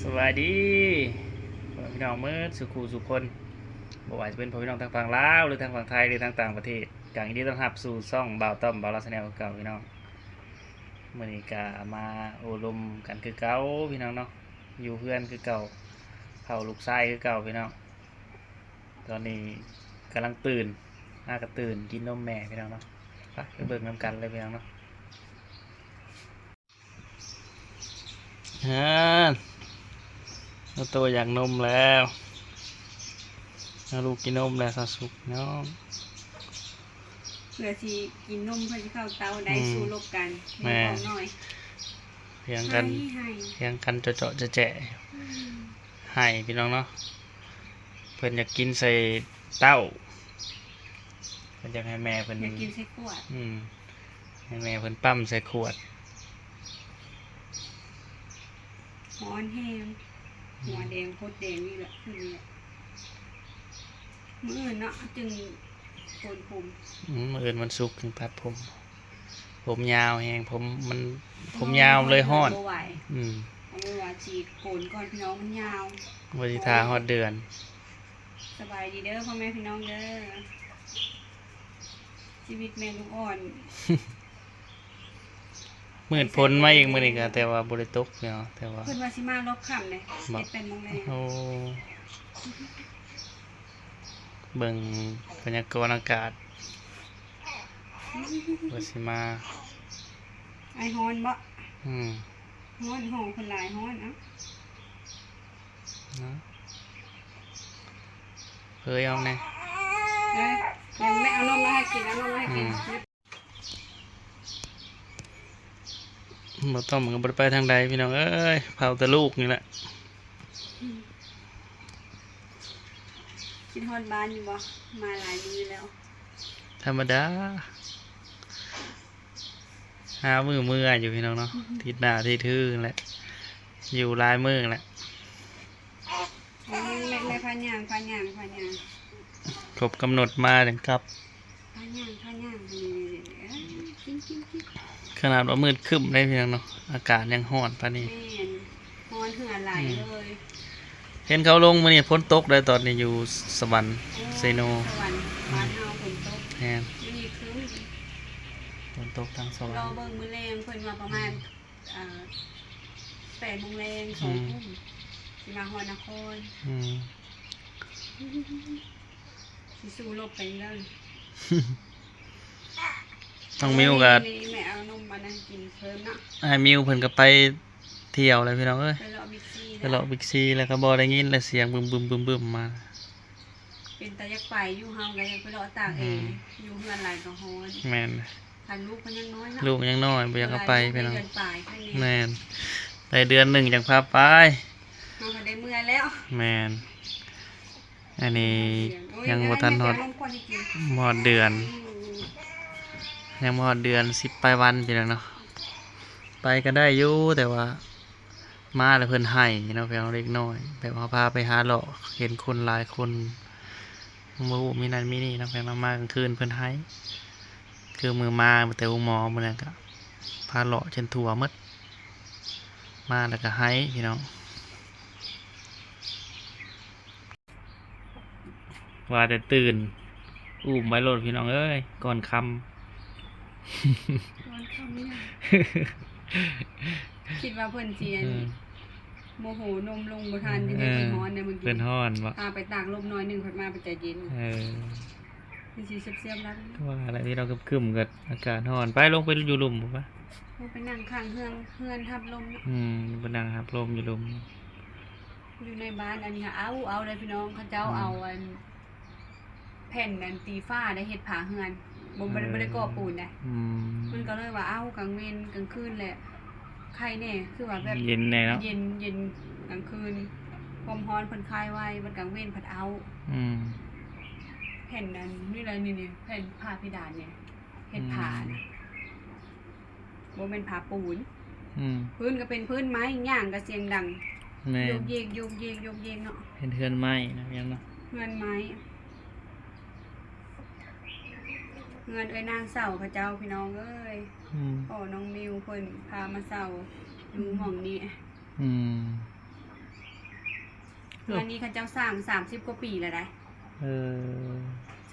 ສະບາຍດີພໍ່ແມ່ພີ່ນ້ອງໝົດສູ່ຄູ່ສູ່ຄົນ, ບໍ່ວ່າຈະເປັນພໍ່ແມ່ພີ່ນ້ອງທາງຝັ່ງລາວ ຫຼື ທາງຝັ່ງໄທ ຫຼື ທາງຕ່າງປະເທດ, ກໍຍິນດີຕ້ອນຮັບສູ່ຊ່ອງບ່າວຕ້ອມ ບ່າວລາວ Channel ຄືເກົ່າພີ່ນ້ອງ. ມື້ນີ້ກໍມາໂອ້ລົມກັນຄືເກົ່າພີ່ນ້ອງເນາະ, ຢູ່ເຮືອນຄືເກົ່າ, ເຝົ້າລູກຊາຍຄືເກົ່າພີ່ນ້ອງ. ຕອນນີ້ກຳລັງຕື່ນ, ຫາກໍຕື່ນ ກິນນົມແມ່ພີ່ນ້ອງເນາະ. ໄປ ໄປເບິ່ງນຳກັນເລີຍພີ່ນ້ອງເນາະ. ຫັ້ນ ໂຕຢາກນົມແລ້ວ, ເອົາລູກກິນນົມແລ້ວ ສາວສຸກນ້ອງ. ເພື່ອຊິກິນນົມ ເພື່ອຊິເຂົ້າເຕົ້າໄດ້ ອືມ ສູ້ລົບກັນ ແມ່ນ ນ້ອງນ້ອຍ ຖຽງກັນ ໄຫ້ ຖຽງກັນເຈາະໆແຈະໆ ອືມ ໄຫ້ພີ່ນ້ອງເນາະ. ເພິ່ນຢາກກິນໃສ່ເຕົ້າ, ເພິ່ນຢາກໃຫ້ແມ່ເພິ່ນ ຢາກກິນໃສ່ຂວດ ອືມ ໃຫ້ແມ່ເພິ່ນປ້ຳໃສ່ຂວດ. ຮ້ອນແຮງ ອືມ ຫົວແດງໂພດແດງນີ້ແຫຼະ ຄືນີ້ແຫຼະ. ມື້ອື່ນເນາະ ຈຶ່ງໂກນຜົມ. ອືມ ມື້ອື່ນວັນສຸກຈຶ່ງຕັດຜົມ. ຜົມຍາວແຮງ, ຜົມມັນ ຜົມຍາວເລີຍຮ້ອນ. ບໍ່ໄຫວ. ອືມ ເພາະວ່າຊິໂກນກ່ອນພີ່ນ້ອງ, ມັນຍາວ. ວ່າຊິຖ້າຮອດເດືອນ. ສະບາຍດີເດີພໍ່ແມ່ພີ່ນ້ອງເດີ, ຊີວິດແມ່ລູກອ່ອນ. ມືດຝົນມາອີກມື້ນີ້ກໍ ແຕ່ວ່າບໍ່ໄດ້ຕົກເນາະ, ແຕ່ວ່າເພິ່ນວ່າຊິມາລອບຄ່ຳເດ້ ເຈັດແປດໂມງແລງ. ໂອ້ ເບິ່ງພະຍາກອນອາກາດ ວ່າຊິມາ. ອ້າຍຮ້ອນບໍ່? ອືມ ຮ້ອນ ຫ້ອງເພິ່ນຫຼາຍ ຮ້ອນ. ເອົາ ເອີ ເອົາແດ່ ເອີ ແມ່ເອົານົມມາໃຫ້ກິນ ເອົານົມມາໃຫ້ກິນ. ອືມ ບໍ່ຕ້ອງ ມັນກໍບໍ່ໄດ້ໄປທາງໃດພີ່ນ້ອງເອີຍ, ເຝົ້າແຕ່ລູກນີ້ແຫຼະ. ອືມ ຄິດຮອດບ້ານຢູ່ບໍ່? ມາຫຼາຍມື້ແລ້ວ. ທຳມະດາ. ຫາມື້ເມືອຢູ່ພີ່ນ້ອງເນາະ, ອືຮຶ ທິດໜ້າທິດຮືແຫຼະ, ຢູ່ຫຼາຍມື້ແຫຼະ. ແມ່ ແມ່ ແມ່ພາຍ່າງ ພາຍ່າງ ພາຍ່າງ ຄົບກຳນົດມາຈັ່ງກັບ. ພາຍ່າງ ພາຍ່າງ ນີ້ໆໆ ເອີ ກິນ ກິນ ກິນ. ຂະໜາດວ່າມືດຄຶ້ມເດ້ພີ່ນ້ອງເນາະ, ອາກາດຍັງຮ້ອນປານນີ້. ແມ່ນ. ຮ້ອນເຫື່ອໄຫຼເລີຍ. ອືມ ເຫັນເຂົາລົງມື້ນີ້ຝົນຕົກໄດ໋, ຕອນນີ້ຢູ່ສະຫວັນ ໂອ້ ເຊໂນ ສະຫວັນ ອືມ ບ້ານເຮົາຝົນຕົກ. ແມ່ນ ມື້ນີ້ຄຶ້ມ ຝົນຕົກທາງສະຫວັນ. ລໍເບິ່ງມື້ແລງ ເພິ່ນວ່າປະມານ ອືມ ເອີ ແປດໂມງແລງ ອືມ ສອງທຸ່ມ ຊິມາຮອດນະຄອນ. ອືມ ຊິສູ້ລົບໄປເລື່ອຍ. ນ້ອງມິວກໍ ນີ້ແມ່ເອົານົມມາໃຫ້ກິນເພີ່ມເນາະ. ອ້າຍມິວເພິ່ນກໍໄປທ່ຽວແລ້ວພີ່ນ້ອງເອີຍ, ໄປເລາະບິກຊີ ໄປເລາະບິກຊີ ແລ້ວກໍບໍ່ໄດ້ຍິນແລ້ວ ສຽງບຶມໆໆມາ. ເປັນຕາຢາກໄປຢູ່, ເຮົາກໍຢາກໄປເລາະຕາກແອ. ອືມ ຢູ່ເຮືອນຫຼາຍກໍຮ້ອນ. ແມ່ນ. ຄັນລູກເພິ່ນຍັງນ້ອຍເນາະ, ລູກຍັງນ້ອຍ ບໍ່ຢາກເອົາໄປພີ່ນ້ອງ. ໄດ້ເດືອນປາຍ ແມ່ນ ໄດ້ເດືອນໜຶ່ງຈັ່ງພາໄປ. ເຮົາກໍໄດ້ເມືອແລ້ວ. ແມ່ນ. ອັນນີ້ ໂອ້ຍ ຍັງບໍ່ທັນຮອດ ບໍ່ຮອດເດືອນ ອືມ ຍັງບໍ່ຮອດເດືອນ ສິບປາຍວັນພີ່ນ້ອງເນາະ. ໄປກໍໄດ້ຢູ່ ແຕ່ວ່າມາແລ້ວເພິ່ນໄຫ້ເນາະ ພີ່ນ້ອງ, ເດັກນ້ອຍ ແບບເຮົາພາໄປຫາເລາະ ເຫັນຄົນຫຼາຍຄົນ ບໍ່ຮູ້ມີນັ້ນມີນີ້ເນາະ ພີ່ນ້ອງ. ມາກາງຄືນເພິ່ນໄຫ້ ຄືມື້ມາແຕ່ໂຮງໝໍມື້ນັ້ນ ກໍພາເລາະຈົນທົ່ວໝົດ, ມາແລ້ວກໍໄຫ້ພີ່ນ້ອງ. ວ່າແຕ່ຕື່ນ ອຸ້ມໄວ້ໂລດພີ່ນ້ອງເອີຍ ກ່ອນຄ່ຳ. ກ່ອນຄ່ຳນີ້ ຄິດວ່າເພິ່ນຊິ ອັນ ອືມ ໂມໂຫນົມລົງບໍ່ທັນ. ເອີ ເພິ່ນຮ້ອນເດ້ມື້ກີ້ ເພິ່ນຮ້ອນບໍ່? ພາໄປຕາກລົມໜ້ອຍໜຶ່ງ ພັດມາໄປໃຈເຢັນ. ເອີ ຄືຊິເສຍບໆ ລັດ ວ່າແຫຼະ ພີ່ນ້ອງ ຄຶ້ມໆ ກໍອາກາດຮ້ອນ. ໄປ ລົງໄປຢູ່ລຸ່ມພຸ້ນປະ. ລົງໄປນັ່ງຂ້າງເຮືອນ ເຮືອນຮັບລົມເນາະ. ອືມ ໄປນັ່ງຮັບລົມຢູ່ລຸ່ມ. ຢູ່ໃນບ້ານອັນນີ້ ເອົາ ເອົາເລີຍພີ່ນ້ອງ, ເຂົາເຈົ້າ ອືມ ເອົາອັນ ແຜ່ນອັນຕີຝາໄດ້ເຮັດຝາເຮືອນ, ບໍ່ ບໍ່ໄດ້ ເອີ ບໍ່ໄດ້ກໍ່ປູນໄດ໋. ອືມ ມັນກໍເລີຍວ່າ ເອົ້າ ກາງເວັນກາງຄືນແຫຼະ ໄຄແດ່ ຄືວ່າແບບເຢັນແດ່ເນາະ, ເຢັນ ເຢັນກາງຄືນ ຄວາມຮ້ອນເພິ່ນຄາຍໄວ້, ບັດກາງເວັນພັດເອົ້າ. ອືມ ແຜ່ນອັນນີ້ລະ ນີ້ໆ ແຜ່ນຝາເພດານນີ້ ເຮັດ ອືມ ຝານະ. ບໍ່ແມ່ນຝາປູນ. ອືມ ພື້ນກໍເປັນພື້ນໄມ້, ຍ່າງກໍສຽງດັງ. ແມ່ນ. ໂຍກເຢກ ໂຍກເຢກ ໂຍກເຢກເນາະ. ເປັນເຮືອນໄມ້ນະ ຫຍັງເນາະ, ເຮືອນໄມ້. ເຮືອນເອື້ອຍນາງເຊົ່າເຂົາເຈົ້າ ພີ່ນ້ອງເອີຍ. ອືມ ພໍ່ນ້ອງມິວເພິ່ນພາມາເຊົ່າຢູ່ ອືມ ໝ່ອງນີ້. ອືມ ເຮືອນນີ້ເຂົາເຈົ້າສ້າງສາມສິບກວ່າປີແລ້ວໃດ໋. ເອີ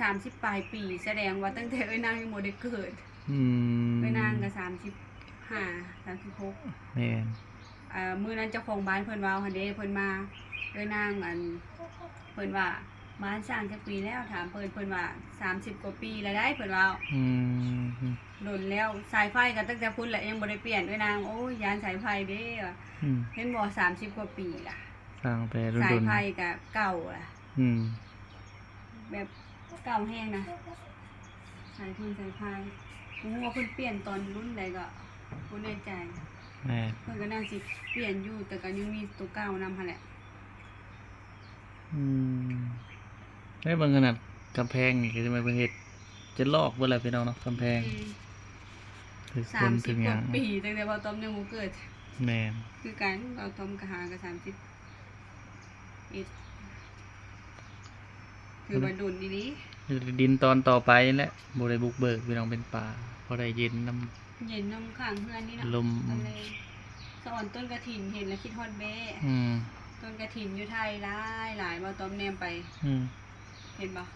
ສາມສິບປາຍປີ ສະແດງວ່າຕັ້ງແຕ່ເອື້ອຍນາງຍັງບໍ່ໄດ້ເກີດ. ອືມ ເອື້ອຍນາງກໍສາມສິບຫ້າ ສາມສິບຫົກ. ແມ່ນ. ເອີ ມື້ນັ້ນເຈົ້າຂອງບ້ານເພິ່ນເວົ້າຫັ້ນເດ້ ເພິ່ນມາ ເອື້ອຍນາງ ອັນ ເພິ່ນວ່າ ບ້ານສ້າງຈັກປີແລ້ວ? ຖາມເພິ່ນ ເພິ່ນວ່າ ສາມສິບກວ່າປີແລ້ວໃດ໋ ເພິ່ນເວົ້າ. ອືມ ດົນແລ້ວ ສາຍໄຟກໍຕັ້ງແຕ່ພຸ້ນແຫຼະ ຍັງບໍ່ໄດ້ປ່ຽນ. ເອື້ອຍນາງ ໂອ້ຍ ຢ້ານສາຍໄຟເດ້ວ່າ. ອືມ ເຫັນບໍ່ ສາມສິບກວ່າປີລະ ສ້າງແຕ່ດົນໆ ສາຍໄຟກໍເກົ່າລະ. ອືມ ແບບເກົ່າແຮງນະ ສາຍຟົນສາຍໄຟ. ບໍ່ຮູ້ວ່າເພິ່ນປ່ຽນຕອນລຸ້ນໃດກໍບໍ່ແນ່ໃຈ. ແມ່ນ. ເພິ່ນກໍໜ້າຊິປ່ຽນຢູ່ ແຕ່ກໍຍັງມີໂຕເກົ່ານຳຫັ້ນແຫຼະ. ອືມ ໄດ້ເບິ່ງຂະໜາດກຳແພງນີ້ ກໍຈະແມ່ນເພິ່ນເຮັດຈະລອກເບິດແລ້ວພີ່ນ້ອງເນາະ ກຳແພງ. ອືມ ຖືກຄົນຖືກຫຍັງ ສາມສິບກວ່າປີ ຕັ້ງແຕ່ບ່າວຕ້ອມຍັງບໍ່ເກີດ. ແມ່ນ. ຄືກັນ ບ່າວຕ້ອມກໍຫາກໍສາມສິບເອັດ ຖືວ່າດົນອີ່ຫຼີ. ດິນຕອນຕໍ່ໄປແຫຼະ ບໍ່ໄດ້ບຸກເບີກພີ່ນ້ອງ ເປັນປ່າ ພໍໄດ້ເຢັນນຳ ເຢັນນຳຂ້າງເຮືອນນີ້ເນາະ ລົມ. ສະອອນຕົ້ນກະຖິນ ເຫັນແລ້ວຄິດຮອດແບ້. ອືມ ຕົ້ນກະຖິນຢູ່ໄທຫຼາຍໆ ບ່າວຕ້ອມແນມໄປ. ອືມ ເຫັນບໍ່?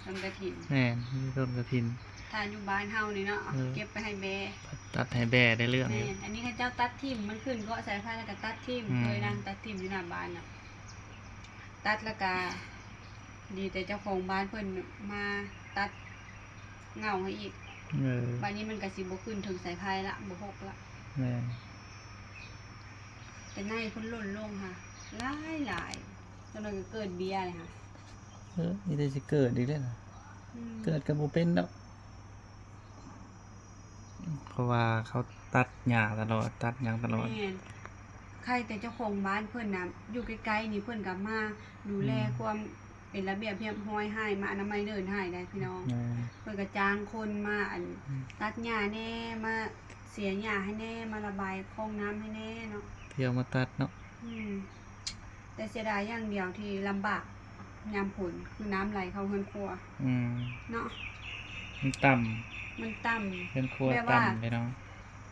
ຕົ້ນກະຖິນ. ແມ່ນ ມີຕົ້ນກະຖິນ. ຖ້າຢູ່ບ້ານເຮົານີ້ເນາະ ເອີ ເກັບໄປໃຫ້ແບ້ ຕັດໃຫ້ແບ້ໄດ້ເລື່ອງ. ແມ່ນ. ອັນນີ້ເຂົາເຈົ້າຕັດຖິ້ມ ມັນຂຶ້ນເກາະສາຍໄຟແລ້ວກໍຕັດຖິ້ມ. ອືມ ເຄີຍນັ່ງຕັດຖິ້ມຢູ່ໜ້າບ້ານນະ ຕັດແລ້ວກໍ ດີແຕ່ເຈົ້າຂອງບ້ານເພິ່ນມາຕັດເຫງົ້າໃຫ້ອີກ. ເອີ ບາດນີ້ມັນກໍຊິບໍ່ຂຶ້ນເຖິງສາຍໄຟລະ ບໍ່ຫົກລະ. ແມ່ນ. ແຕ່ໃນເພິ່ນຫຼົ່ນລົງຫາຫຼາຍໆ ຈັກໜ່ອຍກໍເກີດເບ້ຍເລີຍຫາ. ເອີ ມີແຕ່ຊິເກີດອີກແລ້ວນະ. ອືມ ເກີດກໍບໍ່ເປັນດອກ. ເພາະວ່າເຂົາຕັດຫຍ້າຕະຫຼອດ ຕັດຫຍັງຕະຫຼອດ. ແມ່ນ. ໄຄແຕ່ເຈົ້າຂອງບ້ານເພິ່ນນະ ຢູ່ໃກ້ໆນີ້ ເພິ່ນກໍມາດູແລ ອືມ ຄວາມເປັນລະບຽບຮຽບຮ້ອຍໃຫ້ ມາອະນາໄມເດີ່ນໃຫ້ໄດ໋ພີ່ນ້ອງ. ແມ່ນ. ເພິ່ນກໍຈ້າງຄົນມາ ອັນ ອືມ ຕັດຫຍ້າແດ່ ມາເສຍຫຍ້າໃຫ້ແດ່ ມາລະບາຍຄອງນ້ຳໃຫ້ແດ່ເນາະ ເພື່ອມາຕັດເນາະ. ອືມ ແຕ່ເສຍດາຍຢ່າງດຽວທີ່ລຳບາກຍາມຝົນ ຄືນ້ຳໄຫຼເຂົ້າເຮືອນຄົວ. ອືມ ເນາະ ມັນຕ່ຳ ມັນຕ່ຳ ເຮືອນຄົວ ແບບວ່າ ຕ່ຳ ພີ່ນ້ອງ.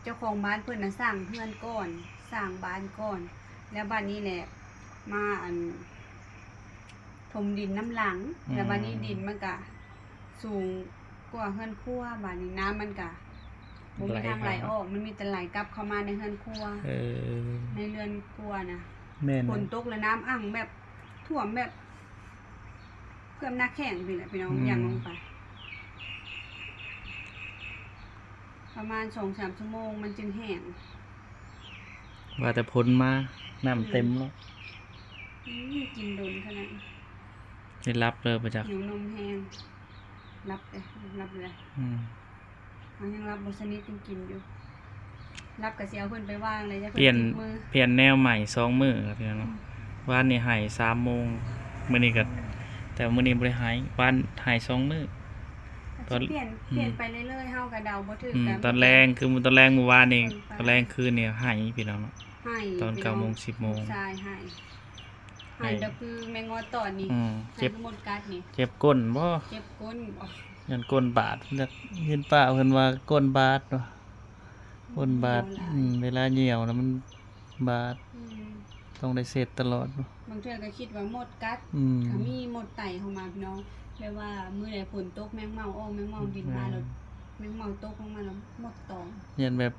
ເຈົ້າຂອງບ້ານເພິ່ນນະສ້າງເຮືອນກ່ອນ ສ້າງບ້ານກ່ອນ ແລ້ວບາດນີ້ແຫຼະມາ ອັນ ຖົມດິນນຳຫຼັງ. ອືມ ແລ້ວບາດນີ້ດິນມັນກະສູງກວ່າເຮືອນຄົວ ບາດນີ້ນ້ຳມັນກະບໍ່ມີທາງໄຫຼອອກ ໄຫຼເຂົ້າ ມັນມີແຕ່ໄຫຼກັບເຂົ້າມາໃນເຮືອນຄົວ. ເອີ ໃນເຮືອນຄົວນະ. ແມ່ນ. ຝົນຕົກແລ້ວນ້ຳອັ່ງແບບ ຖ້ວມແບບ ເກືອບໜ້າແຂ້ງນີ້ແຫຼະພີ່ນ້ອງ. ອືມ ຢ່າງລົງໄປ ປະມານສອງສາມຊົ່ວໂມງມັນຈຶ່ງແຫ້ງ. ວ່າແຕ່ຝົນມາ ນ້ຳເຕັມແລ້ວ. ອືມ ກິນດົນຂະໜາດ ໄດ້ຫຼັບເລີຍບໍ່ຈັກ ຫິວນົມແຮງ. ຫຼັບເດ້ ຫຼັບເລີຍ. ອືມ ເຮົາຍັງຫຼັບບໍ່ສະໜິດ ຍັງກິນຢູ່. ຫຼັບກໍຊິເອົາເພິ່ນໄປວາງເລີຍ ຢ້ານເພິ່ນຕິດມື. ປ່ຽນແນວໃໝ່ສອງມື້ແລ້ວພີ່ນ້ອງ. ອືມ ວານນີ້ໄຫ້ສາມໂມງ ມື້ນີ້ກໍ ອືມ ແຕ່ມື້ນີ້ບໍ່ໄດ້ໄຫ້. ວານໄຫ້ສອງມື້. ອາດຈະປ່ຽນ ອືມ ປ່ຽນໄປເລື້ອຍໆ ເຮົາກໍເດົາບໍ່ຖືກ. ອືມ ກໍຕອນແລງ ຄືຕອນແລງມື້ວານນີ້ ຕອນແລງຄືນນີ້ໄຫ້ພີ່ນ້ອງເນາະ. ໄຫ້ ຕອນເກົ້າໂມງ ສິບໂມງ ລູກຊາຍໄຫ້. ໄຫ້ແບບຄືແມງງອດຕອດນີ້. ອືມ ເຈັບ ໄຫ້ຄືມົດກັດນີ້. ເຈັບກົ້ນບໍ່? ເຈັບກົ້ນບໍ່? ຢ້ານກົ້ນບາດ. ເຫັນປ້າເພິ່ນວ່າກົ້ນບາດເນາະ ກົ້ນບາດ. ອືມ ເວລາຍ່ຽວນະມັນບາດ. ອືມ ຕ້ອງໄດ້ເຊັດຕະຫຼອດເນາະ. ບາງເທື່ອກໍຄິດວ່າມົດກັດ. ອືມ ກໍມີມົດໄຕ່ເຂົ້າມາພີ່ນ້ອງ ແບບວ່າມື້ໃດຝົນຕົກ ແມງເມົາອອກ ແມງເມົາບິນມາ ອືມ ແລ້ວ ແມງເມົາຕົກລົງມາແລ້ວມົດຕອມ. ຢ້ານແບບ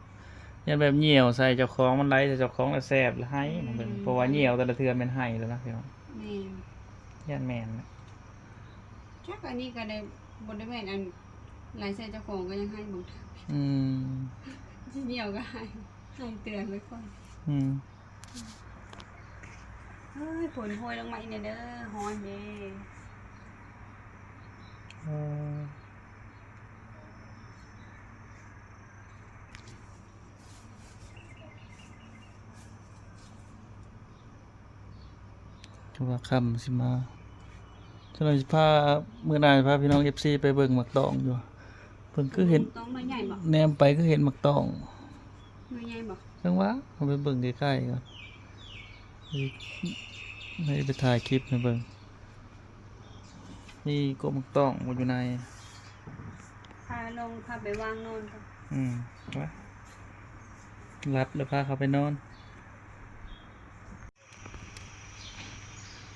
ຢ້ານແບບຍ່ຽວໃສ່ເຈົ້າຂອງ ມັນໄຫຼໃສ່ເຈົ້າຂອງແລ້ວແສບ ແລ້ວໄຫ້. ອືມ ເບິ່ງ ເພາະວ່າຍ່ຽວແຕ່ລະເທື່ອແມ່ນໄຫ້ແລ້ວນະພີ່ນ້ອງ. ແມ່ນ. ຢ້ານແມ່ນນະ. ຈັກ ອັນນີ້ກໍໄດ້ ບໍ່ໄດ້ແມ່ນ ອັນ ໄຫຼໃສ່ເຈົ້າຂອງກໍຍັງໄຫ້ບາງເທື່ອ. ອືມ ຊິຍ່ຽວກໍໄຫ້ ໄຫ້ເຕືອນໄວ້ກ່ອນ. ອືມ ເຮີ້ຍ ຝົນໂຮຍລົງມາອີກແດ່ເດີ ຮ້ອນເດ້. ເອີ ຄືວ່າຄ່ຳຊິມາ. ຈັກໜ່ອຍຊິພາ ມື້ໜ້າຊິພາພີ່ນ້ອງ ເອັຟຊີ ໄປເບິ່ງໝາກຕອງຢູ່. ເບິ່ງຄືເຫັນ ໝາກຕອງໜ່ວຍໃຫຍ່ບໍ່? ແນມໄປຄືເຫັນໝາກຕອງ ໜ່ວຍໃຫຍ່ບໍ່? ຈັ່ງຫວະ ເຮົາໄປເບິ່ງໃກ້ໆກ່ອນ. ໃຫ້ໄປຖ່າຍຄລິບໃຫ້ເບິ່ງ. ມີກົກໝາກຕອງບໍ່ຢູ່ໃນ? ພາລົງ ພາໄປວາງນອນກ່ອນ. ອືມ ໄປ ຫຼັບແລ້ວພາເຂົາໄປນອນ.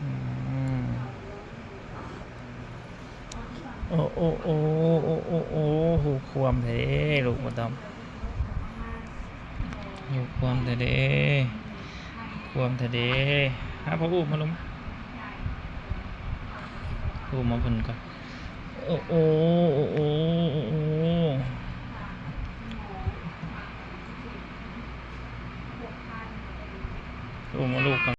ອືມ ໂອ້ ໂອ້ ໂອ້ ໂອ້ ໂອ້ ໂອ້ ຮູ້ຄວາມແທ້ເດ້ ລູກມາຕອມ ຮູ້ຄວາມແທ້ເດ້ ຄວາມແທ້ເດ້. ຫາພໍ່ອູ້ມມາ ລຸງ ອູ້ມມາເພິ່ນກ່ອນ. ໂອ້ ໂອ້ ໂອ້ ໂອ້ ໂອ້ ອູ້ມມາລູກກ່ອນ.